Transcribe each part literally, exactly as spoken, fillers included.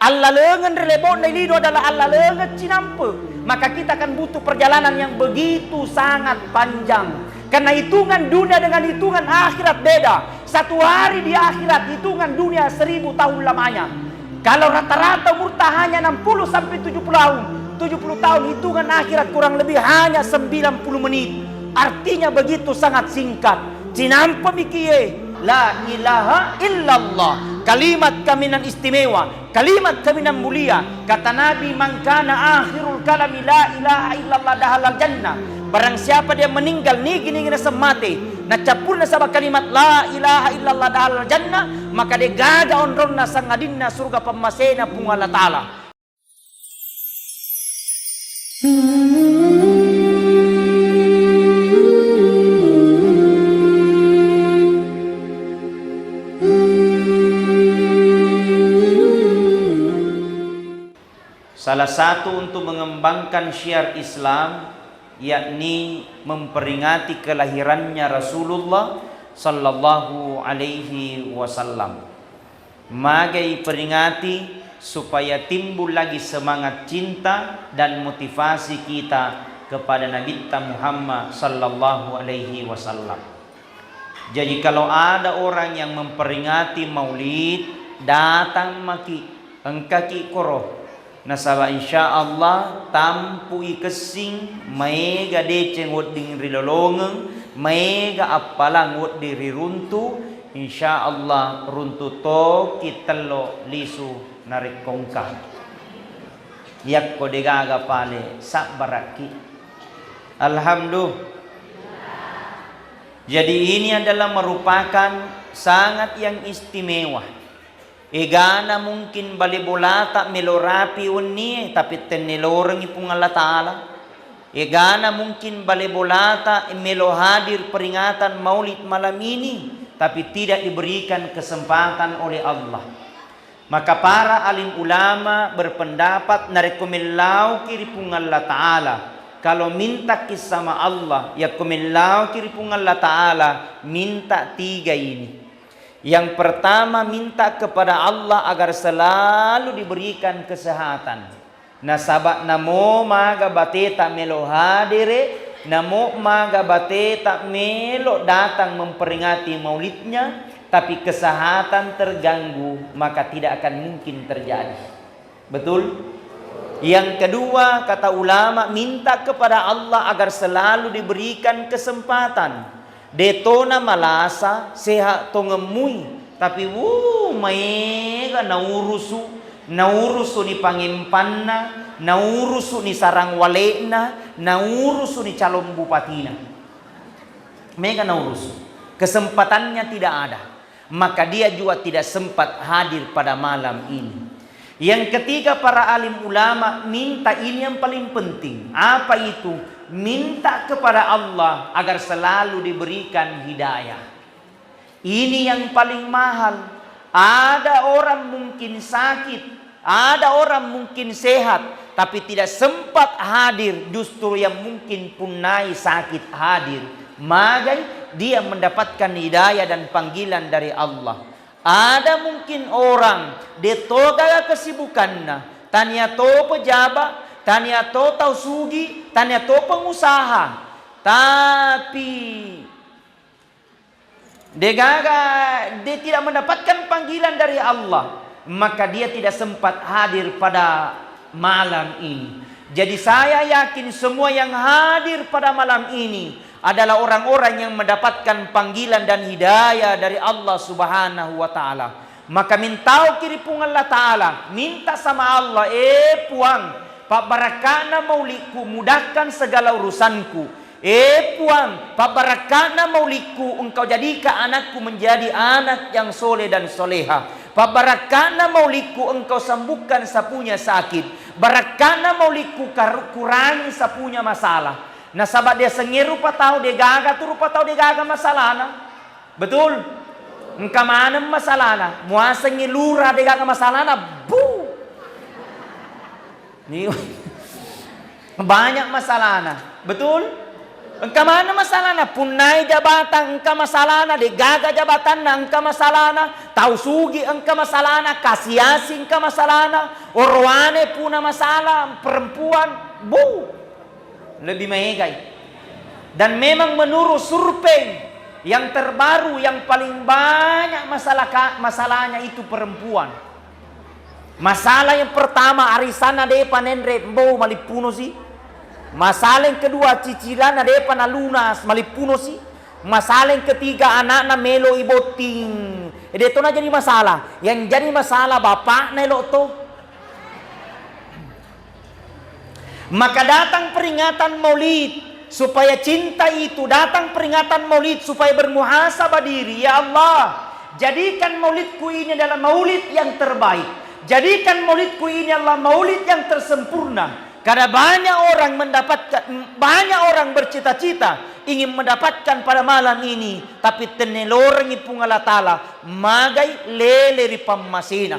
Allalengeng ri lebo'na lido adalah allalengeng cinampe. Maka kita akan butuh perjalanan yang begitu sangat panjang. Karena hitungan dunia dengan hitungan akhirat beda. Satu hari di akhirat hitungan dunia seribu tahun lamanya. Kalau rata-rata umurta hanya enam puluh sampai tujuh puluh tahun, tujuh puluh tahun, hitungan akhirat kurang lebih hanya sembilan puluh menit. Artinya begitu sangat singkat. Cinampe mikie la ilaha illallah. Kalimat kaminang istimewa. Kalimat kaminang mulia, kata Nabi, "Man kana akhirul kalami la ilaha illallah dahalal jannah." Barang siapa dia meninggal nigi-nigi naseng mate, nacappurna saba kalimat la ilaha illallah dahalal jannah, maka de gaga onronna sangadinna surga pammasena Puang Allah Ta'ala. Salah satu untuk mengembangkan syiar Islam, yakni memperingati kelahirannya Rasulullah sallallahu alaihi wasallam. Magai peringati supaya timbul lagi semangat cinta dan motivasi kita kepada Nabitta Muhammad sallallahu alaihi wasallam. Jadi, kalau ada orang yang memperingati maulid, datang maki, engkaki koro. Nasaba insya Allah tampui kessing, maega deceng wedding rilolongeng, maega appalang wedding riruntu, insya Allah runtu toki tello lisu narekko engka. Yakko degaga pale sabbarakki. Alhamdulillah. Jadi ini adalah merupakan sangat yang istimewa. Egana mungkin bale bolata melo rapi wennie, tapi tennelorengngi Puang Allah Ta'ala. Egana mungkin bale bolata melo hadir peringatan maulid malam ini, tapi tidak diberikan kesempatan oleh Allah. Maka para alim ulama berpendapat, narekko mellauki ri Puang Allah Ta'ala, kalau mintaki sama Allah, yakko mellauki ri Puang Allah Ta'ala, minta tiga ini. Yang pertama, minta kepada Allah agar selalu diberikan kesehatan. Nasaba namo maga bateta melo hadere, namo maga bateta melo datang memperingati maulidnya, tapi kesehatan terganggu, maka tidak akan mungkin terjadi. Betul? Yang kedua, kata ulama, minta kepada Allah agar selalu diberikan kesempatan. Detona malasa, sehat tongemmui, tapi wuh, maega naurusu, naurusu ni pangempanna, naurusu ni sarang wale'na, naurusu ni calon bupatina. Mega naurusu. Kesempatannya tidak ada. Maka dia juga tidak sempat hadir pada malam ini. Yang ketiga, para alim ulama minta ini yang paling penting. Apa itu? Minta kepada Allah agar selalu diberikan hidayah. Ini yang paling mahal. Ada orang mungkin sakit, ada orang mungkin sehat, tapi tidak sempat hadir, justru yang mungkin punnai sakit hadir. Magai dia mendapatkan hidayah dan panggilan dari Allah. Ada mungkin orang de toga kesibukanna, tania to pejabat, tania to tau sugi, tania to pengusaha, tapi degaga, dia tidak mendapatkan panggilan dari Allah, maka dia tidak sempat hadir pada malam ini. Jadi, saya yakin semua yang hadir pada malam ini adalah orang-orang yang mendapatkan panggilan dan hidayah dari Allah Subhanahu wa Ta'ala. Maka mintauki ri Puang Allah Ta'ala, minta sama Allah, "Eh Puang, pabbarakka'na maulikku, mudahkan segala urusanku." Eh Puang, pabbarakka'na maulikku, Engkau jadikan anakku menjadi anak yang soleh dan soleha. Pabbarakka'na maulikku, Engkau sembuhkan sapunya sakit. Barakka'na maulikku, kar-, kurangi sapunya masalah. Nasaba diasengnge rupa tau degaga tu rupa tau degaga masalahna. Betul? Engka maneng masalahna. Muasengngi lura degaga masalahna. Bu. Ni banyak masalahna. Betul? Engka maneng masalana, punnai jabatang engka masalana, degaga jabatanna engka masalana, tau sugi engka masalana, kasiasi engka masalana, orowane puna masalah, perempuan, bu, lebih maegai. Dan memang menurut survei yang terbaru, yang paling banyak masalah ka-, masalahnya itu perempuan. Masalah yang pertama, arisanna depa nenre, mbo, malippunosi. Masalah yang kedua, cicilanna depa nalunas, malippunosi. Masalah yang ketiga, anakna melo ibotting. Ede to na jadi masalah. Yang jadi masalah bapakna elo to. Maka datang peringatan Maulid supaya cinta itu, datang peringatan Maulid supaya bermuhasabah diri, "Ya Allah, jadikan Maulidku ini adalah Maulid yang terbaik. Jadikan Maulidku ini adalah Maulid yang tersempurna." Karena banyak orang mendapatkan, banyak orang bercita-cita ingin mendapatkan pada malam ini, tapi tennelorengi Puang Allah Ta'ala, magai lele ri pammasena.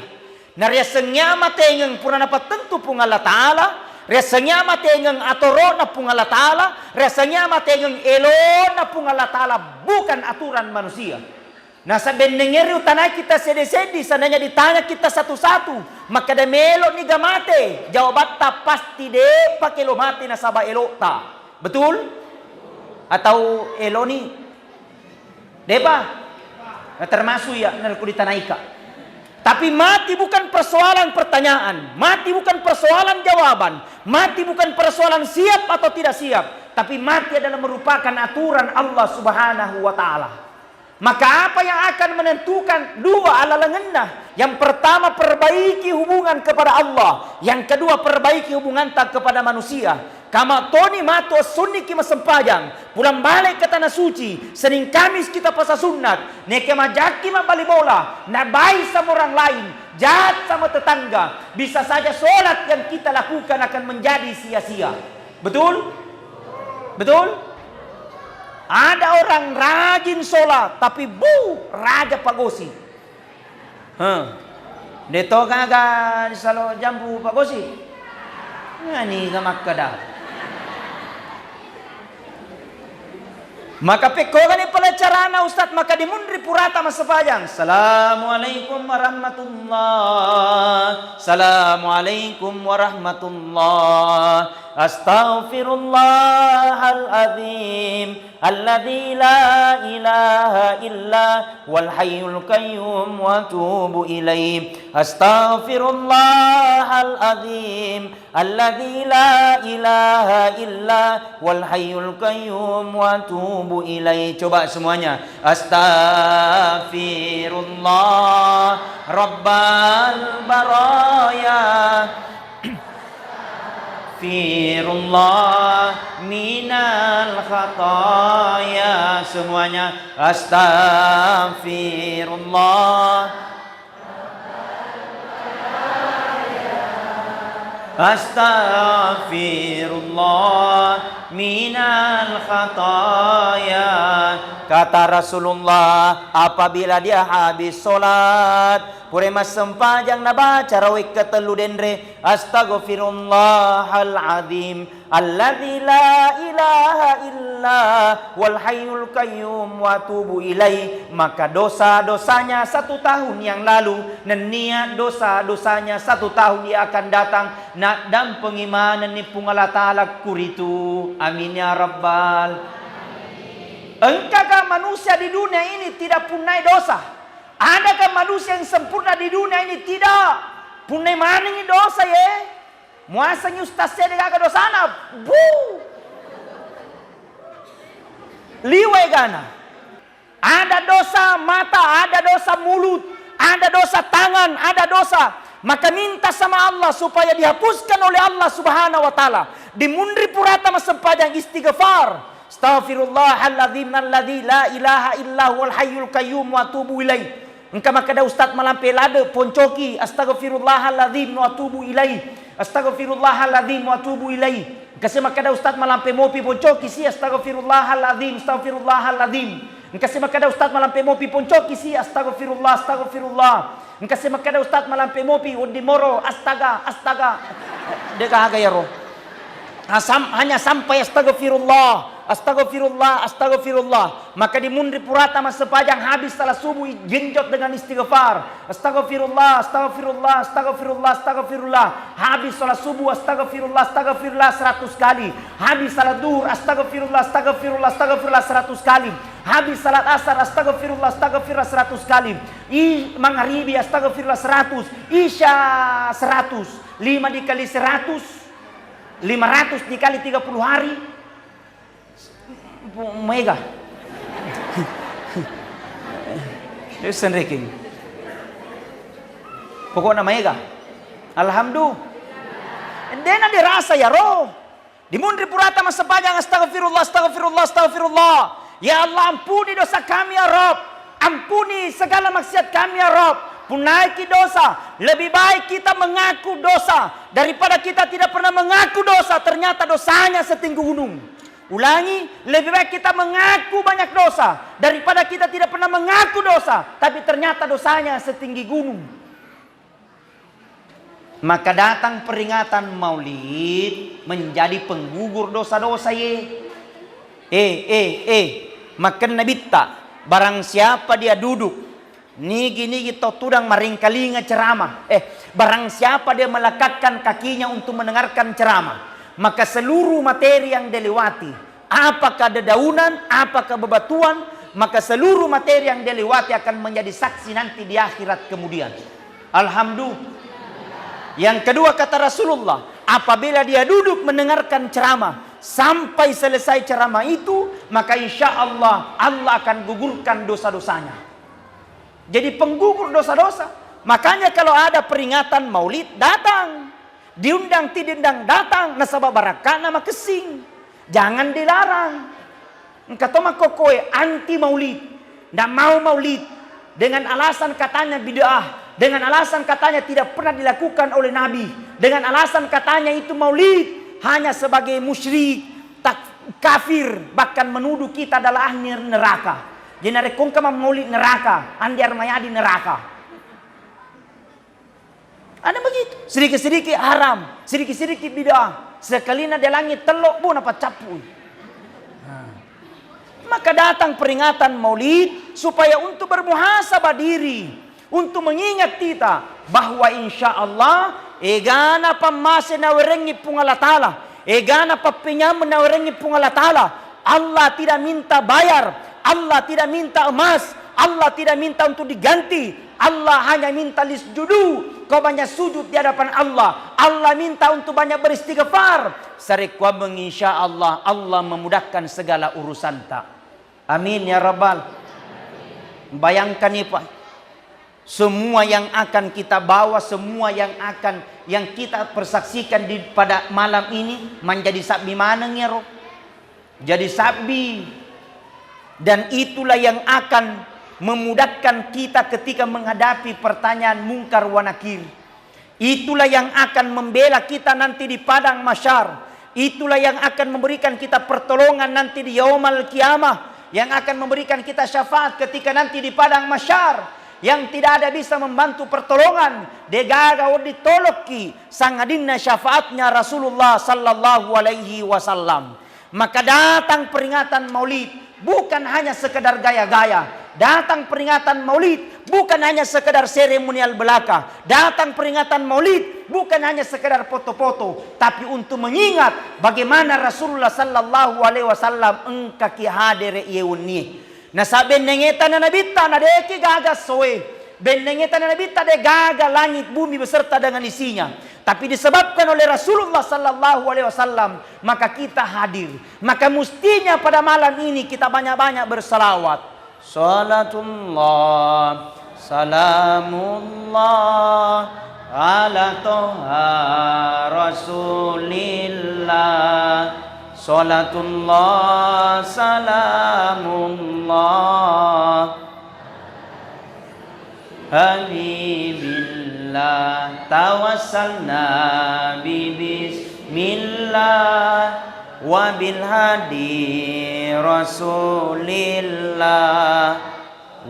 Nariasengnge amatengeng pura napattentu Puang Allah Ta'ala, riasengnge amatengeng atoro'na Puang Allah Ta'ala, riasengnge amatengeng elona Puang Allah Ta'ala, bukan aturan manusia. Nasaba bennengngeri utanai kita seddi-seddi, seandainya ditanya kita satu-satu, makkeda, "Melo niga mate?" Jawabatta pasti de'pa kelo mate nasaba elo'ta. Betul? Atau eloni? De'pa? Nah, termasuk ya, narekko ditanaika. Tapi mati bukan persoalan pertanyaan, mati bukan persoalan jawaban, mati bukan persoalan siap atau tidak siap, tapi mati adalah merupakan aturan Allah Subhanahu wa Ta'ala. Maka apa yang akan menentukan? Dua alalangenna. Yang pertama, perbaiki hubungan kepada Allah. Yang kedua, perbaiki hubunganta kepada manusia. Kama toni matu essunniki massempajang, pulang balik ke tanah suci, Senin Kamis kita puasa sunat, neke majakki mabbali bola, nabai sama orang lain, jahat sama tetangga, bisa saja sholat yang kita lakukan akan menjadi sia-sia. Betul? Betul? Ada orang rajin sholat, tapi bu, raja pagosi. Heh. De to gaga disalo jambu pagosi. Ngani ga makkeda. Maka pekkogani pale carana, Ustaz, maka dimunri purata massempajang. Assalamualaikum warahmatullah. Assalamualaikum warahmatullah. Astaghfirullahaladzim. Alladzi la ilaha illa huwal hayyul qayyum wa atubu ilaih. Astaghfirullahal azim alladzi la ilaha illa huwal hayyul qayyum wa atubu ilaih. Coba semuanya. Astaghfirullah rabbal baraya. Astaghfirullah minal khataya. Semuanya. Astaghfirullah. Astaghfirullah minal khataya. Kata Rasulullah, apabila dia habis sholat, pura massempajang, nabaca rawekka tellu denre, Astaghfirullahal azim alladzi la ilaha illa huwal hayyul qayyum wa atubu ilaih, maka dosa-dosanya satu tahun yang lalu, nennia dosa-dosanya satu tahun yang akan datang, naddampengi manenni Puang Allah Ta'ala kuritu. Amin ya rabbal. Engkakah manusia di dunia ini tidak punnai dosa? Adakah manusia yang sempurna di dunia ini? Tidak. Punnai manengi dosa, ye. Muasengi ustaz, de gaga dosana. Bu. Liwe gana. Ada dosa mata, ada dosa mulut, ada dosa tangan, ada dosa. Maka minta sama Allah supaya dihapuskan oleh Allah Subhanahu wa Ta'ala. Dimunri purata massempajang, istighfar. Astaghfirullahaladzim alladzi la ilaha illa huwal hayyul qayyum wa atubu ilaih. Engka makkeda ustaz malampe ladde, poncoki, astaghfirullahaladzim wa atubu ilaih. Astaghfirullahaladzim wa atubu ilaih. Engka si makkeda ustaz malampe mopi, poncoki si, astaghfirullahaladzim, astaghfirullahaladzim. Engka si makkeda ustaz malampe mopi, poncoki si, astaghfirullah, astaghfirullah. Engka si makkeda ustaz malampe mopi, wedding moro, astaga, astaga. De gaga yaro. Asam-, hanya sampai astaghfirullah. Astagfirullah, astagfirullah. Maka di munri purata massempajang habis salat subuh, genjot dengan istighfar. Astagfirullah, astagfirullah, astagfirullah, astagfirullah. Habis salat subuh, astagfirullah, astagfirullah, seratus kali. Habis salat duhur, astagfirullah, astagfirullah, astagfirullah, seratus kali. Habis salat asar, astagfirullah, astagfirullah, seratus kali. I, mangaribi, astagfirullah, seratus. Isya, seratus. Lima dikali seratus, lima ratus dikali tiga puluh hari, mega. Listen, Riking. Pokokna mega. Alhamdulillah. Dena dirasa ya roh. Di munri purata massempajang, astagfirullah, astagfirullah, astagfirullah. Ya Allah, ampuni dosa kami, ya Rabb. Ampuni segala maksiat kami, ya Rabb. Punaiki dosa. Lebih baik kita mengaku dosa daripada kita tidak pernah mengaku dosa, ternyata dosanya setinggi gunung. Ulangi, lebih baik kita mengaku banyak dosa daripada kita tidak pernah mengaku dosa, tapi ternyata dosanya setinggi gunung. Maka datang peringatan Maulid menjadi penggugur dosa-dosa, ye. Eh, eh, eh, makenna bitta, barang siapa dia duduk, nigi-nigi tau tudang maringkalinga ceramah, eh, barang siapa dia meletakkan kakinya untuk mendengarkan ceramah, maka seluruh materi yang dia lewati, apakah dedaunan, apakah bebatuan, maka seluruh materi yang dia lewati akan menjadi saksi nanti di akhirat kemudian. Alhamdulillah. Yang kedua, kata Rasulullah, apabila dia duduk mendengarkan ceramah sampai selesai ceramah itu, maka insya Allah, Allah akan gugurkan dosa-dosanya. Jadi penggugur dosa-dosa. Makanya kalau ada peringatan Maulid, datang. Diundang ti diundang, datang, nasaba barakka'na makessing. Jangan dilarang. Engka to makkokkoe anti maulid, ndak mau maulid, dengan alasan katanya bid'ah, dengan alasan katanya tidak pernah dilakukan oleh Nabi, dengan alasan katanya itu maulid hanya sebagai musyrik, tak, kafir, bahkan menuduh kita adalah ahli neraka. Jadi narekko engka mammaulid neraka, Andi Armayadi neraka. Ada begitu. Sedikit-sedikit haram, sedikit-sedikit bid'ah. Sekalina dialangi tello, bu, napaccappu. Nah. Maka datang peringatan Maulid supaya untuk bermuhasabah diri, untuk mengingat kita bahwa insya Allah egana pammase nawerengngi Puang Allah Ta'ala, egana pappenyameng nawerengngi Puang Allah Ta'ala, Allah tidak minta bayar, Allah tidak minta emas, Allah tidak minta untuk diganti. Allah hanya minta lisjudu, kau banyak sujud di hadapan Allah. Allah minta untuk banyak beristighfar. Sarekkuameng, insya Allah, Allah memudahkan segala urusanta. Amin ya rabbal. Bayangkan, Pak. Semua yang akan kita bawa, semua yang akan, yang kita persaksikan di pada malam ini menjadi sabbi maneng ya, Roh. Jadi sabbi. Dan itulah yang akan memudahkan kita ketika menghadapi pertanyaan Mungkar wa Nakir. Itulah yang akan membela kita nanti di padang mahsyar. Itulah yang akan memberikan kita pertolongan nanti di yaumal qiyamah, yang akan memberikan kita syafaat ketika nanti di padang mahsyar. Yang tidak ada bisa membantu pertolongan, degaga wedding tolokki, sangadinna syafaatnya Rasulullah sallallahu alaihi wasallam. Maka datang peringatan Maulid bukan hanya sekedar gaya-gaya. Datang peringatan Maulid bukan hanya sekedar seremonial belaka. Datang peringatan Maulid bukan hanya sekedar foto-foto, tapi untuk mengingat bagaimana Rasulullah sallallahu alaihi wasallam engkaki hadere iye wennie. Nasaba bennengeta na Nabitta na de'ki gaga soe. Bennengeta na Nabitta de gaga langit bumi beserta dengan isinya. Tapi disebabkan oleh Rasulullah sallallahu alaihi wasallam, maka kita hadir. Maka mustinya pada malam ini kita banyak-banyak bersalawat. Salatullah, salamullah, ala Toha Rasulillah. Salatullah, salamullah, Habibillah, tawassalna bi bismillah, wa bil hadi Rasulillah,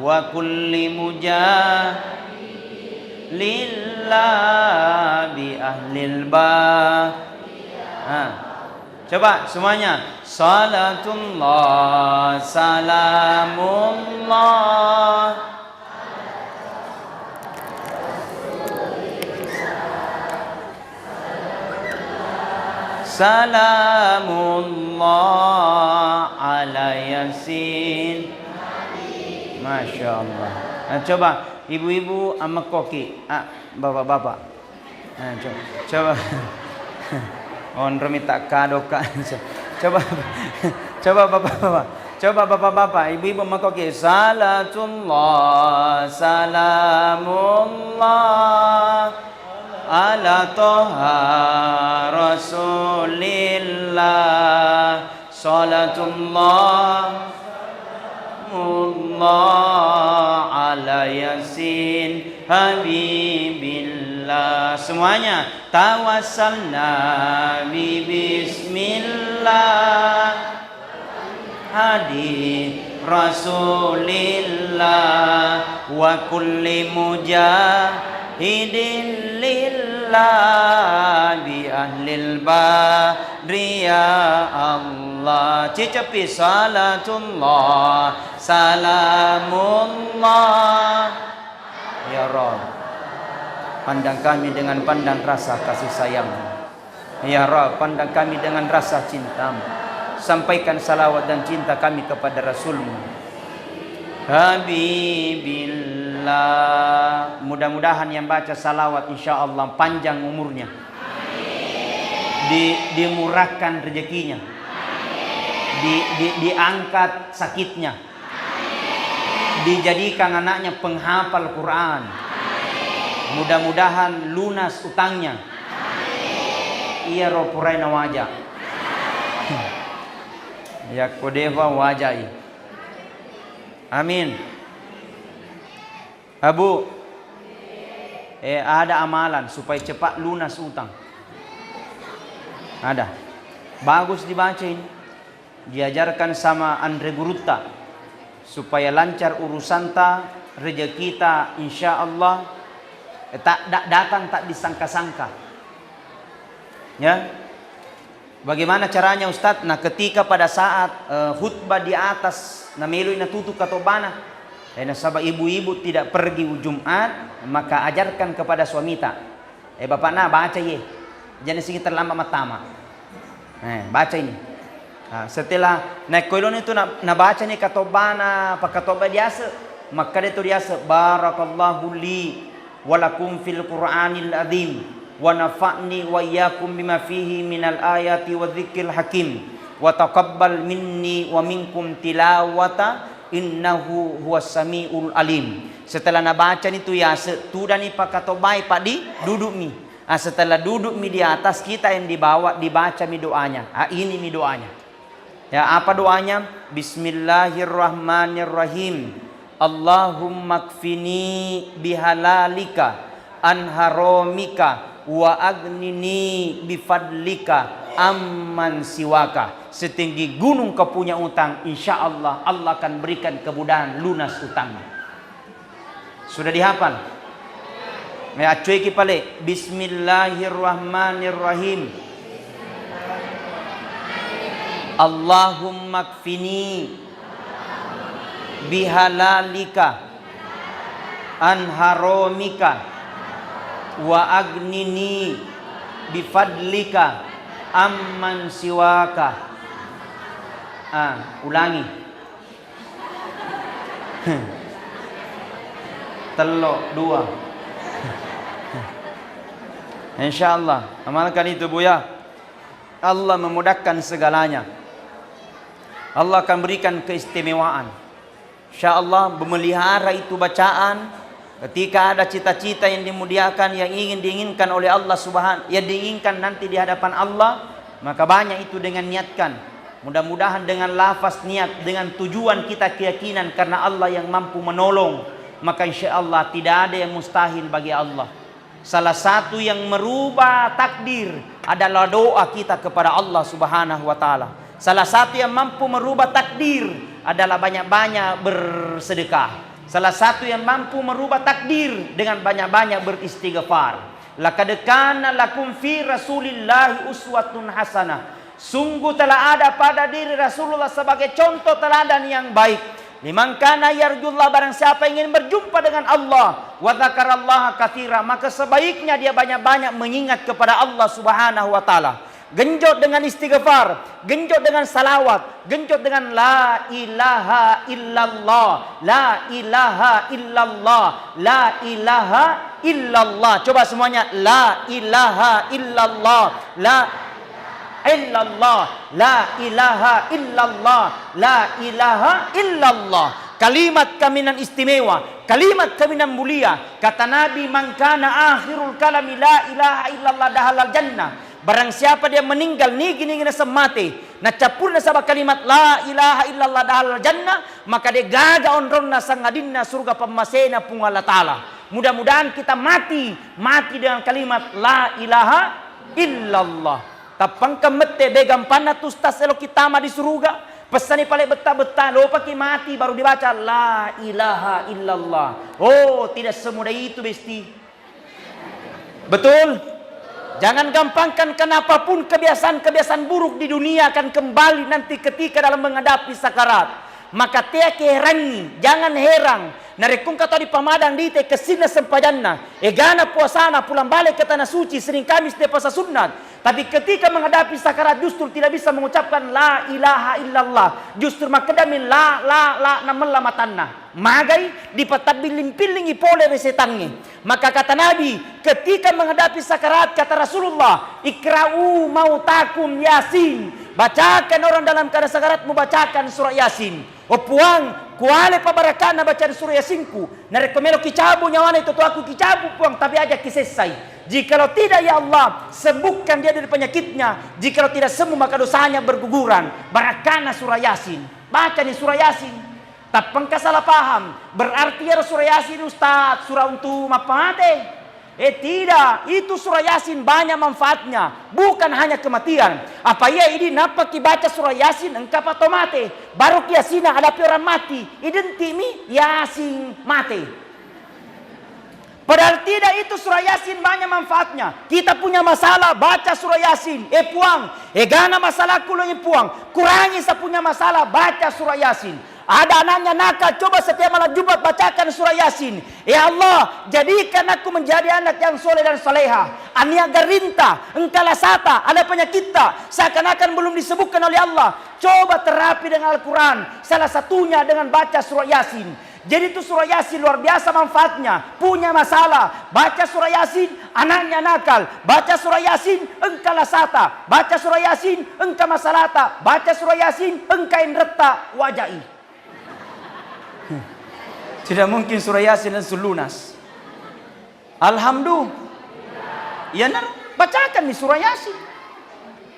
wa kulli mujahidillah bi ahlil ba-, ha. Coba semuanya. Salatullah, salamullah. Salamullah ala Yasin. Masya Allah. Nah, coba ibu-ibu amekkoki, ah, bapak-bapak. Nah, co-, coba. Onromi takkado, Kak. Coba, coba bapak-bapak. Coba bapak-bapak, ibu-ibu amekkoki. Salatullah, salamullah. Ala Toha Rasulillah, salatullah, salamullah, ala Yasin Habibillah. Semuanya, tawassalna bi bismillah. Hadi Rasulillah wa kulli mujahidin lillah bi ahlil badri ya Allah. Cicepi salatullah, salamullah. Ya Rabb, pandang kami dengan pandang rasa kasih sayang. Ya Rabb, pandang kami dengan rasa cinta-Mu. Sampaikan salawat dan cinta kami kepada Rasul-Mu. Habibillah. Mudah-mudahan yang baca salawat, insya Allah, panjang umurnya. Di-, dimurahkan rezekinya. Di-, di-, diangkat sakitnya. Dijadikan anaknya penghafal Quran. Mudah-mudahan lunas utangnya. Iyaro purai nawaja. Yakko defa wajai. Amin. Abu, eh, ada amalan supaya cepat lunas utang? Ada. Bagus dibaca ini. Diajarkan sama Andre gurutta, supaya lancar urusanta, rejekita, insya Allah, eh, tak da-, datang tak disangka-sangka. Ya. Bagaimana caranya, Ustadz? Nah, ketika pada saat, eh, khutbah di atas, nameloi natutu katobana. Eh, nasaba ibu-ibu tidak pergi Jumat, maka ajarkan kepada suamita. Eh, bapakna, baca ye. Jangan sigi terlambat mattama. Eh, baca ini. Nah, setelah naikko iloni tu na-, nabacani katobana, pakatobba diase. Makkada tu diase, "Barakallahu li wa lakum fil Qur'anil azim, wa nafa'ni wa iyyakum bima fihi minal ayati wa dzikril hakim, wa taqabbal minni wa minkum tilawata innahu huwas samiul alim." Setelah nabacani tu yase, tudani pakatobai, paddi dudukmi. Ah, setelah dudukmi di atas, kita yang di bawah, dibacami doanya. Ah, inimi doanya. Ya, apa doanya? Bismillahirrahmanirrahim. Allahumma kfini bihalalika an haramika wa agnini bifadlika amman siwaka. Setinggi gunung kau punya utang, insya Allah, Allah akan berikan kemudahan lunas utangmu. Sudah dihafal? Eh, accueki pale. Bismillahirrahmanirrahim. Allahumma kfini bihalalika an haramika wa agnini bifadlika amman siwaka. Ah, ulangi. Tello, dua. Insya Allah, amalkan itu, Buya. Allah memudahkan segalanya. Allah akan berikan keistimewaan. Insya Allah, memelihara itu bacaan. Ketika ada cita-cita yang dimuliakan, yang ingin diinginkan oleh Allah Subhan-, yang diinginkan nanti di hadapan Allah, maka banyak itu dengan niatkan. Mudah-mudahan dengan lafaz niat, dengan tujuan kita keyakinan karena Allah yang mampu menolong, maka insya Allah tidak ada yang mustahil bagi Allah. Salah satu yang merubah takdir adalah doa kita kepada Allah Subhanahu wa Ta'ala. Salah satu yang mampu merubah takdir adalah banyak-banyak bersedekah. Salah satu yang mampu merubah takdir dengan banyak-banyak beristighfar. Laqad kana lakum fi Rasulillahi uswatun hasanah. Sungguh telah ada pada diri Rasulullah sebagai contoh teladan yang baik. Liman kana yarjullah, barang siapa ingin berjumpa dengan Allah, wa dzakarallaha katsira, maka sebaiknya dia banyak-banyak mengingat kepada Allah Subhanahu wa taala. Genjot dengan istighfar, genjot dengan salawat, genjot dengan la ilaha illallah, la ilaha illallah, la ilaha illallah. Coba semuanya, la ilaha illallah, la illallah, la ilaha illallah, la ilaha illallah. Kalimat kaminang istimewa, kalimat kaminang mulia. Kata Nabi, "Man kana akhirul kalami la ilaha illallah dahalal jannah." Barang siapa dia meninggal, nigi-nigi naseng mate, nacappuri nasaba kalimat la ilaha illallah dahalal jannah, maka de gaga onronna sangadinna surga pammasena Puang Allah Taala. Mudah-mudahan kita mati, mati dengan kalimat la ilaha illallah. Tappangka mette, be gampanna tu ustaz eloki tama di suruga, pessani pale betta-betta, lopaki mati baru dibaca la ilaha illallah. Oh, tidak semudah itu, besti. Betul? Jangan gampangkan, kenapapun kebiasaan-kebiasaan buruk di dunia akan kembali nanti ketika dalam menghadapi sakarat. Maka tea keherangi, jangan herang. Narekko engka tau di Pamadang dite kessinna sempajanna, egana puasana, pulang balik ke tanah suci, Senin Kamis de puasa sunnat. Tapi ketika menghadapi sakarat justru tidak bisa mengucapkan la ilaha illallah. Justru makkedami la, la, la, namella matanna. Magai? Dipatabbilling-pillingi pole ri setangnge. Maka kata Nabi, ketika menghadapi sakarat, kata Rasulullah, "Iqra'u mautakum Yasin." Bacakan orang dalam keadaan sakarat, mubacakan surah Yasin. "Oh Puang, kuale pabarakana bacaan surah Yasinku. Narekko melo kicabu nyawana itu tuaku kicabu, Puang, tapi aja kisessai. Jikalau tidak, ya Allah, sembuhkan dia dari penyakitnya. Jikalau tidak sembuh, maka dosanya berguguran." Barakana surah Yasin. Bacani surah Yasin. Tappengka salah paham, berarti iyaro surah Yasin, Ustaz, surah untuk mappamate? Eh, tidak, itu surah Yasin banyak manfaatnya, bukan hanya kematian. Apa iya idi nappa kibaca surah Yasin engka pa to mate, baru kiasina hadapi orang mati, identik mi Yasin mate. Padahal tidak, itu surah Yasin banyak manfaatnya. Kita punya masalah, baca surah Yasin. Eh Puang, egana masalahku lo, eh Puang, kurangi saya punya masalah, baca surah Yasin. Ada anaknya nakal, coba setiap malam Jumat bacakan surah Yasin. Ya Allah, jadikan aku menjadi anak yang soleh dan soleha. Ania garinta, engka lasata, ada penyakitta, seakan-akan belum disebutkan oleh Allah. Coba terapi dengan Al-Quran, salah satunya dengan baca surah Yasin. Jadi itu surah Yasin luar biasa manfaatnya. Punya masalah, baca surah Yasin, anaknya nakal, baca surah Yasin, engka lasata, baca surah Yasin, engka masalata, baca surah Yasin, engka inretta, wajai. Tidak mungkin surah Yasin langsung lunas. Alhamdulillah. Iya, nar-, bacakan mi surah Yasin.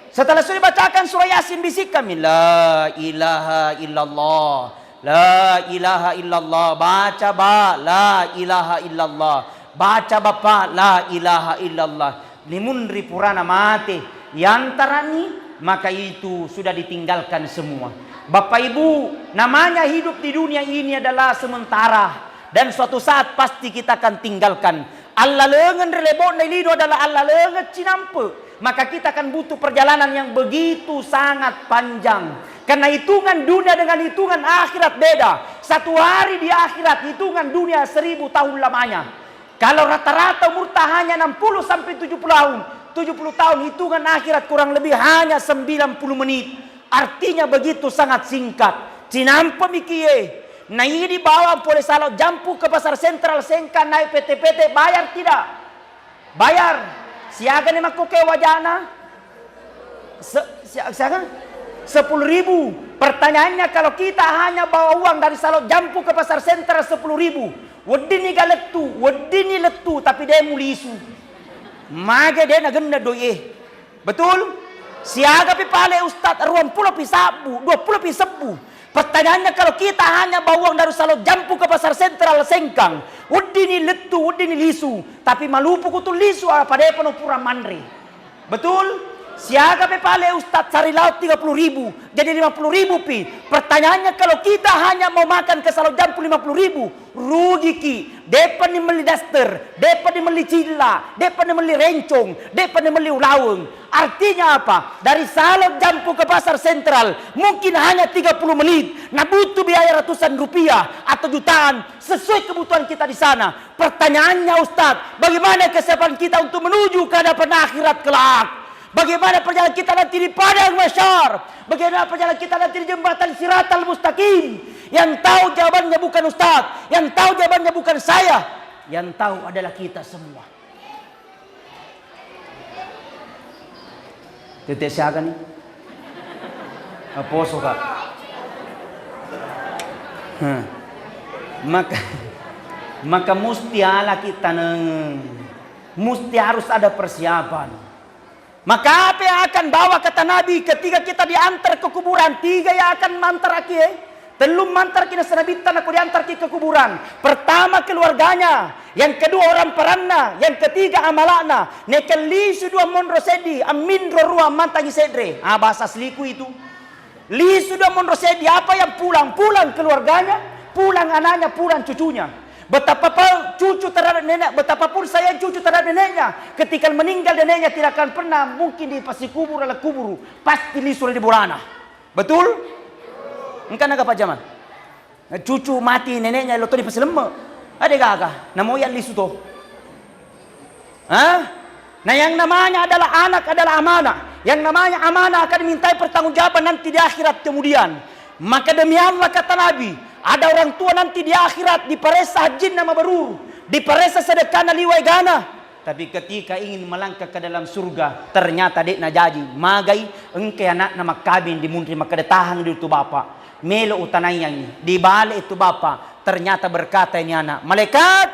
Setelah sudah bacakan surah Yasin, bisikkan mi, "La ilaha illallah. La ilaha illallah." Baca, Ba, "La ilaha illallah." Baca, Bapak, "La ilaha illallah." Limunri purana mate, yantarani, maka itu sudah ditinggalkan semua. Bapak Ibu, namanya hidup di dunia ini adalah sementara. Dan suatu saat pasti kita akan tinggalkan. Allalengeng ri lebo'na lino adalah allalengeng cinampe. Maka kita akan butuh perjalanan yang begitu sangat panjang. Karena hitungan dunia dengan hitungan akhirat beda. Satu hari di akhirat, hitungan dunia seribu tahun lamanya. Kalau rata-rata umurta hanya enam puluh sampai tujuh puluh tahun, tujuh puluh tahun, hitungan akhirat kurang lebih hanya sembilan puluh menit. Artinya begitu sangat singkat. Cinampe mi kie. Na idi bawang pole Salo Jampu ke Pasar Sentral Sengkang naik pete-pete, bayar tidak? Bayar. Siaga ni makkuke wajana? Se-, sia-, siaga? Sepuluh ribu. Pertanyaannya, kalau kita hanya bawa uang dari Salo Jampu ke Pasar Sentral sepuluh ribu, weddinni ga lettu, weddinni lettu, tapi de mulisu. Mage de nagenna doi e. Betul? Siagapi pale Ustaz, ruang pulo pi sabbu, dua pulo pi sebbu. Pertanyaannya, kalau kita hanya bawa uang dari Salo Jampu ke Pasar Sentral Sengkang, weddinni lettu, weddinni lisu, tapi malupu kutu lisu, apa depa no pura manre. Betul? Siaga pe pale Ustaz, sehari lauk tiga puluh ribu, jadi lima puluh ribu pi. Pertanyaannya, kalau kita hanya mau makan ke Salok Jampu lima puluh ribu, rugiki. De'pa ni melli daster, de'pa ni melli cilla, de'pa ni melli rencong, de'pa ni melli ulaweng. Artinya apa? Dari Salok Jampu ke Pasar Sentral mungkin hanya tiga puluh menit, nah butuh biaya ratusan rupiah atau jutaan sesuai kebutuhan kita di sana. Pertanyaannya, Ustaz, bagaimana kesiapan kita untuk menuju ke hadapan akhirat kelak? Bagaimana perjalanan kita nanti di padang mahsyar? Bagaimana perjalanan kita nanti di jembatan Siratal Mustaqim? Yang tahu jawabannya bukan Ustaz, yang tahu jawabannya bukan saya, yang tahu adalah kita semua. Tete siaga ni? Aposo ka. Hah. Maka, maka musti ala kita neng. Musti harus ada persiapan. Maka apa yang akan bawa, kata Nabi, ketika kita diantar ke kuburan? Tiga yang akan mantaraki, eh. Tellung mantaraki nasaba Nabitta nako diantarki ke kuburan. Pertama, keluarganya, yang kedua, orang paranna, yang ketiga, amalakna. Nekellisu dua monro seddi, amminro rua, mantangi sedre. Ah, bahasa asliku itu. Lisu dua monro seddi, apa yang pulang? Pulang keluarganya, pulang anaknya, pulang cucunya. Betapapun cucu terhadap nenek, betapapun sayang cucu terhadap neneknya, ketika meninggal neneknya tidak akan pernah mungkin dipassi kubur ala kuburu, pasti lisu di burana. Betul? Engka naga pajaman. Cucu mati neneknya lo to dipassi lemme. Ada gaga, namo yang lisu to. Hah? Nah, yang namanya adalah anak adalah amanah. Yang namanya amanah akan dimintai pertanggungjawaban nanti di akhirat kemudian. Maka demi Allah, kata Nabi, ada orang tua nanti di akhirat diparessa hajjinna mabrur, diparessa sedekahna liwa egana. Tapi ketika ingin melangkah ke dalam surga, ternyata de'na jaji. Magai, engkai anakna makkabin di munri, makkeda, "Tahang dulu tu bapak. Melo utanaiangi." Dibalik itu bapak, ternyata berkata ini anak, "Malaikat,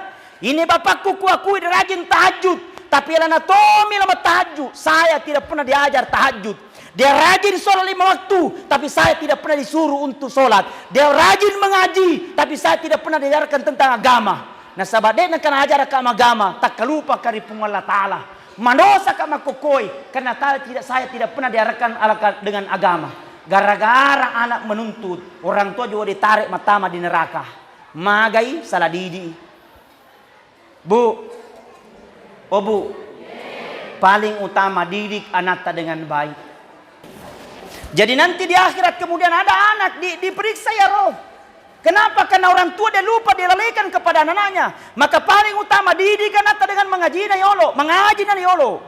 ini bapakku kuakui dia rajin tahajud, tapi alana tomi lama tahajud, saya tidak pernah diajar tahajud. Dia rajin sholat lima waktu, tapi saya tidak pernah disuruh untuk sholat. Dia rajin mengaji, tapi saya tidak pernah diajarkan tentang agama. Nasaba de'na kana ajaraka agama, takkalupaka ri Puang Allah Ta'ala. Mandosaka makkokkoe, karena ta-, tidak, saya tidak pernah diarahkan alaka-, dengan agama." Gara-gara anak menuntut, orang tua juga ditarik mattama di neraka. Magai, salah didik. Bu, oh Bu, paling utama didik anakta dengan baik. Jadi nanti di akhirat kemudian ada anak di-, diperiksa ya roh. Kenapa? Karena orang tua dia lupa, dia lalaikan kepada anak-anaknya. Maka paling utama didik anakta dengan mengajina yolo, mengajina yolo.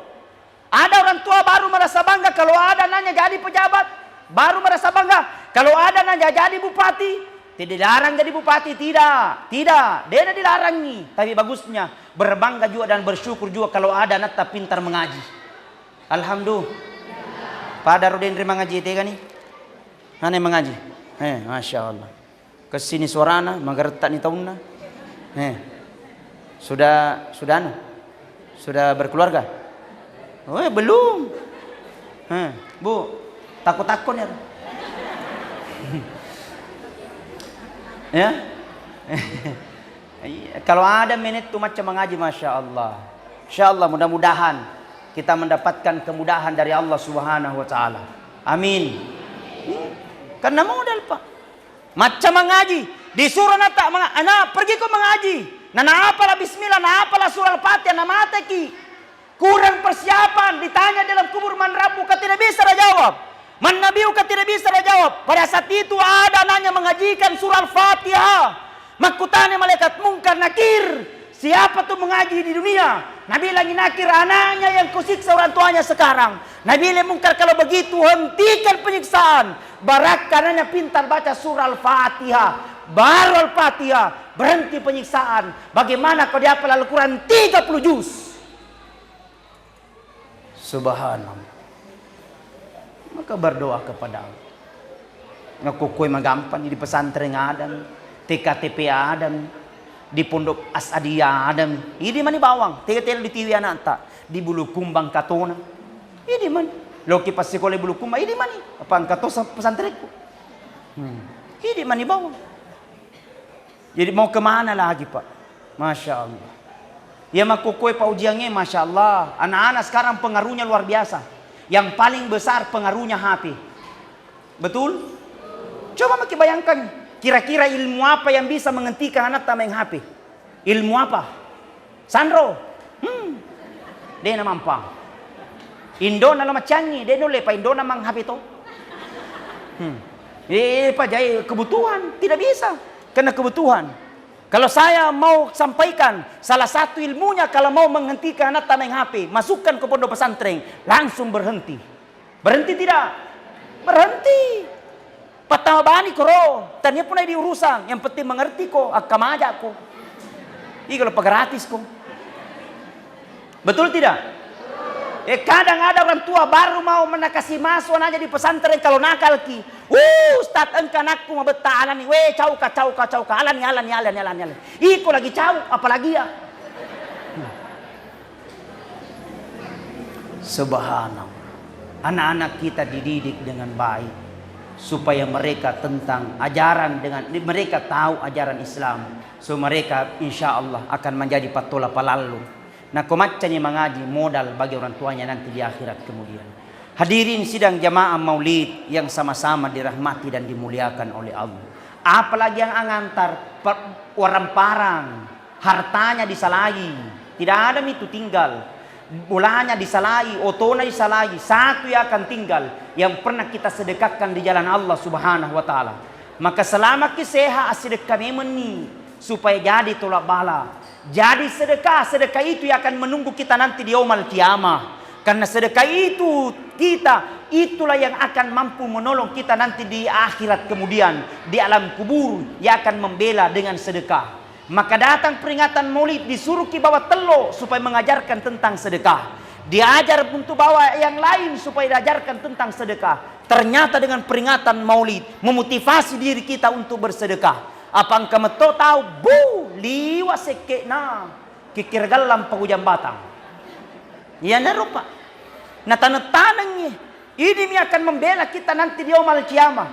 Ada orang tua baru merasa bangga kalau ada anaknya jadi pejabat, baru merasa bangga kalau ada anaknya jadi bupati. Tidak dilarang jadi bupati, tidak, tidak, tidak dilarangi. Tapi bagusnya berbangga juga dan bersyukur juga kalau ada anakta pintar mengaji. Alhamdulillah. Pada Rudin ri mengaji tega nih? Aneh mengaji. Eh, masya Allah. Kessini suarana, magarettani taunna. Eh. Sudah, sudah anu? Sudah berkeluarga? Oh, eh, belum. Eh, Bu, takut-takut ya. Ya? Iya, kalau ada menettu macam mengaji, masya Allah. Insya Allah, mudah-mudahan kita mendapatkan kemudahan dari Allah Subhanahu wa Ta'ala. Amin. Iya. Karena modal, Pak. Macca mangaji, disuro nata manga-, "Ana, pergi ko mangaji." Na naapala bismillah, naapala surah Al-Fatihah, namateki. Kurang persiapan, ditanya dalam kubur, "Man rabbuka?" Tidak bisa dia jawab. "Man nabiyuka?" Tidak bisa dia jawab. Pada saat itu ada anaknya mengajikan surah Al-Fatihah. Makkutana malaikat Mungkar Nakir, "Siapa tuh mengaji di dunia?" Nabilang Nakir, "Anaknya yang kusiksa orang tuanya sekarang." Nabilang Mungkar, "Kalau begitu hentikan penyiksaan." Barakka anaknya pintar baca surah Al-Fatihah. Baru Al-Fatihah, berhenti penyiksaan. Bagaimana kau dihafal Al-Quran tiga puluh juz? Subhanallah. Maka berdoa kepada Allah. Ngakkukkue magampang di pesantren adami, T K T P adami, di pondok As'adiyah adami. Idi mani bawang, tega telo ditiwi anakta, di Bulukumbang katona. Idi mani. Loki passikola Bulukumbang, idi mani. Apa engka to sa-, pesantrenku. Hmm. Idi mani bawang. Jadi mau kemana lagi, Pak? Masya Allah. Ya makkukkoe, Pak, ujiannya, Masya Allah. Anak-anak sekarang pengaruhnya luar biasa. Yang paling besar pengaruhnya H P. Betul? Coba maki bayangkan, kira-kira ilmu apa yang bisa menghentikan anatta main H P? Ilmu apa? Sanro? Hmm. De' namampa. Indona lo macangi, de' nulle pa indona mang H P to. Hmm. Eh, pa jai kebutuhan, tidak bisa. Karena kebutuhan. Kalau saya mau sampaikan, salah satu ilmunya kalau mau menghentikan anatta main H P, masukkan ke pondok pesantren, langsung berhenti. Berhenti tidak? Berhenti. Pattama bani koro, tania puna di urusan, yang penting mengerti ko, akkamajako. Iko lepa gratis ko. Betul tidak? Eh, kadang ada orang tua baru mau menakasi masuk anaknya di pesantren, kalau nakal ki, "Uh, Ustaz, engka anakku mabetta alani, weh, cauka, cauka, cauka, alani, alani, alani, alani, alani." Iko lagi cau, apalagi ya. Subhanallah. Anak-anak kita dididik dengan baik supaya mereka tentang ajaran, dengan mereka tahu ajaran Islam. So mereka insya Allah akan menjadi pattola palallu. Nako maccani mangaji modal bagi orang tuanya nanti di akhirat kemudian. Hadirin sidang jamaah maulid yang sama-sama dirahmati dan dimuliakan oleh Allah. Apalagi yang angantar pe-, waramparang, hartanya disalai, tidak ada itu tinggal. Bolanya disalai, otona disalai, satu yang akan tinggal yang pernah kita sedekahkan di jalan Allah Subhanahu wa Ta'ala. Maka selama ki sehat, assidekka memenni supaya jadi tolak bala. Jadi sedekah, sedekah itu yang akan menunggu kita nanti di yaumal qiyamah. Karena sedekah itu kita, itulah yang akan mampu menolong kita nanti di akhirat kemudian, di alam kubur, yang akan membela dengan sedekah. Maka datang peringatan Maulid, disuruh ki bawa tello supaya mengajarkan tentang sedekah. Diajar untuk bawa yang lain supaya diajarkan tentang sedekah. Ternyata dengan peringatan Maulid, memotivasi diri kita untuk bersedekah. Apa engka metto tau, bu, liwa sekke'na, kikkira gallang pagu jambatang. Iyanaro, Pak. Nataneng-tanengngi. Ini mi akan membela kita nanti di yaumal qiyamah.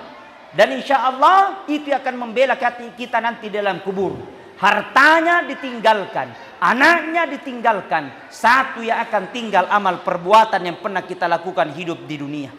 Dan insya Allah itu yang akan membela kati-, kita nanti dalam kubur. Hartanya ditinggalkan, anaknya ditinggalkan, satu yang akan tinggal amal perbuatan yang pernah kita lakukan hidup di dunia.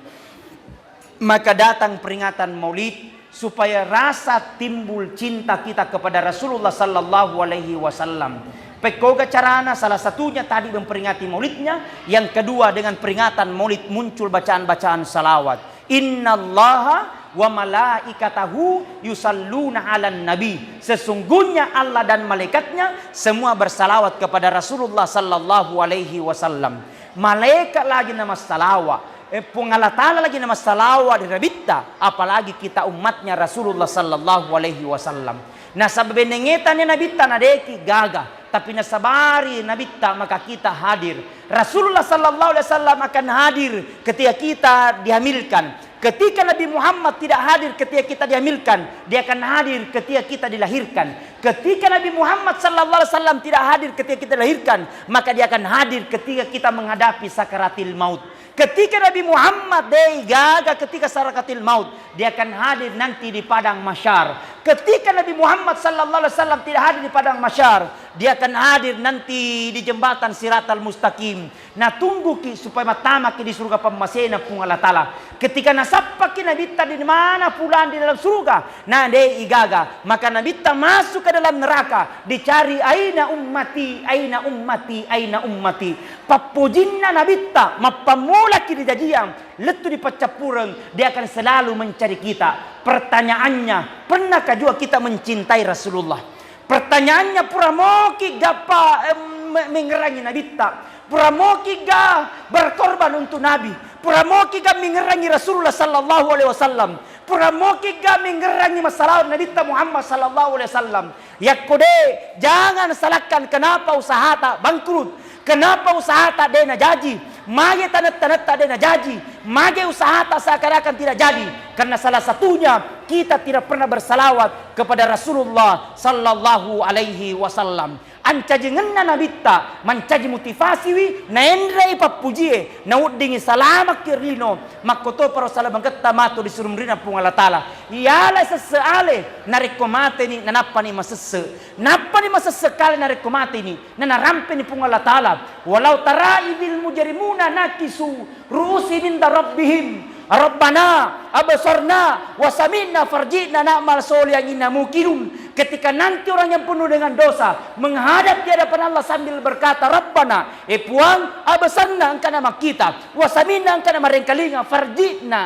Maka datang peringatan Maulid supaya rasa timbul cinta kita kepada Rasulullah sallallahu alaihi wasallam. Pekkoga carana, salah satunya tadi memperingati maulidnya, yang kedua dengan peringatan maulid muncul bacaan-bacaan salawat. Innallaha wa malaikatahu yusalluna 'alan nabi. Sesungguhnya Allah dan malaikatnya semua bersalawat kepada Rasulullah sallallahu alaihi wasallam. Malaikat lagi namassalawat, eh, Puang Allah Ta'ala lagi namassalawat ri Nabitta, apalagi kita umatnya Rasulullah sallallahu alaihi wasallam. Nasaba benengngetani Nabitta nadeki gaga, tapi nasabari Nabitta maka kita hadir. Rasulullah sallallahu alaihi wasallam akan hadir ketika kita dihamilkan. Ketika Nabi Muhammad tidak hadir ketika kita dihamilkan, dia akan hadir ketika kita dilahirkan. Ketika Nabi Muhammad sallallahu alaihi wasallam tidak hadir ketika kita dilahirkan, maka dia akan hadir ketika kita menghadapi sakaratil maut. Ketika Nabi Muhammad dei gaga ketika sakaratil maut, dia akan hadir nanti di padang mahsyar. Ketika Nabi Muhammad sallallahu alaihi wasallam tidak hadir di padang mahsyar, dia akan hadir nanti di jembatan Siratal Mustaqim. Natungguki supaya mattamaki di surga pammasena Puang Allah Ta'ala. Ketika nasappaki Nabitta di mana pulang di dalam surga, na de igaga, maka Nabitta masuk ke dalam neraka, dicari, "Aina ummati, aina ummati, aina ummati?" Pappojinna Nabitta, mappammulaki rijajiang, lettu di paccappureng, dia akan selalu mencari kita. Pertanyaannya, pernahkah juga kita mencintai Rasulullah? Pertanyaannya, pura moki gappa, em, me-, mengerangi Nabitta? Pura moki ga berkorban untuk Nabi? Pura moki ga mengerangi Rasulullah sallallahu alaihi wasallam? Pura moki ga mengerangi masalah Nabitta Muhammad sallallahu alaihi wasallam? Yakko de, jangan salahkan kenapa usahata bangkrut, kenapa usahata de najaji, mage tanetta-netta de najaji, mage usahata seakan-akan tidak jadi. Karena salah satunya kita tidak pernah bersalawat kepada Rasulullah sallallahu alaihi wasallam. ancajengenna nabitta, mancaji motivasiwi, naenrei pappujie, naweddingi salamakki ri lino, makkotoparo salamangetta matu ri surumrina Puang Allah Ta'ala. Iyala sesse ale, narekko mateni, nanappani masesse. Nappani masesse kale narekko mateni, nanarampeni Puang Allah Ta'ala. Walau tara idzil mujrimuna nakisu ru'usihim inda rabbihim, "Rabbana absarna wa sami'na farji'na na'mal sholihan inna muqinun." Ketika nanti orang yang penuh dengan dosa menghadap di hadapan Allah sambil berkata, "Rabbana, eh Puang, absarna engkana makkita, wa sami'na engkana marengkalinga, farji'na."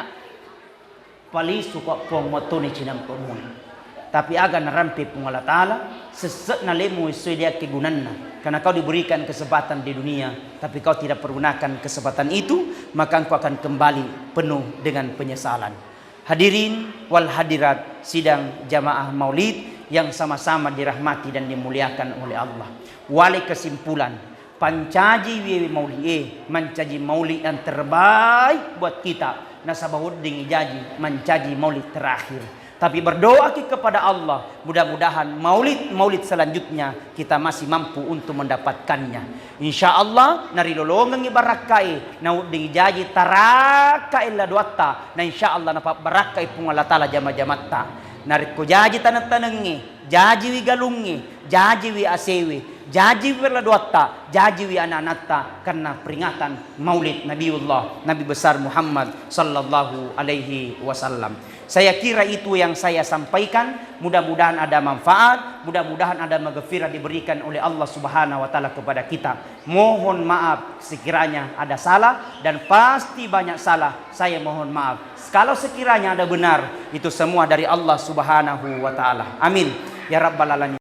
Palisuko Puang, mattoni cinampe'mui. Tapi aga narampe Puang Allah Ta'ala, sesse'na lemu essoe de' akkegunanna. Karena kau diberikan kesempatan di dunia, tapi kau tidak pergunakan kesempatan itu, maka engkau akan kembali penuh dengan penyesalan. Hadirin wal hadirat sidang jamaah maulid yang sama-sama dirahmati dan dimuliakan oleh Allah. Wale kesimpulan, pancajiwi maulid e, mancaji maulid yang terbaik buat kita. Nasaba weddingngi jaji mancaji maulid terakhir. Tapi berdoaki kepada Allah, mudah-mudahan maulid-maulid selanjutnya kita masih mampu untuk mendapatkannya. Insya Allah, narilolongengngi barakkae, naweddingngi jaji tarakkae ladoatta, na insya Allah napabbarakkai Puang Allah Ta'ala jama-jamatta. Narekko jaji taneng-tanengnge, jajiwi galungnge, jajiwi asewe, jajiwi ladoatta, jajiwi anak-anatta, karena peringatan maulid Nabiullah, Nabi besar Muhammad sallallahu alaihi wasallam. Saya kira itu yang saya sampaikan. Mudah-mudahan ada manfaat, mudah-mudahan ada maghfirah diberikan oleh Allah Subhanahu wa Ta'ala kepada kita. Mohon maaf sekiranya ada salah, dan pasti banyak salah, saya mohon maaf. Kalau sekiranya ada benar, itu semua dari Allah Subhanahu wa Ta'ala. Amin ya Rabbal Alamin.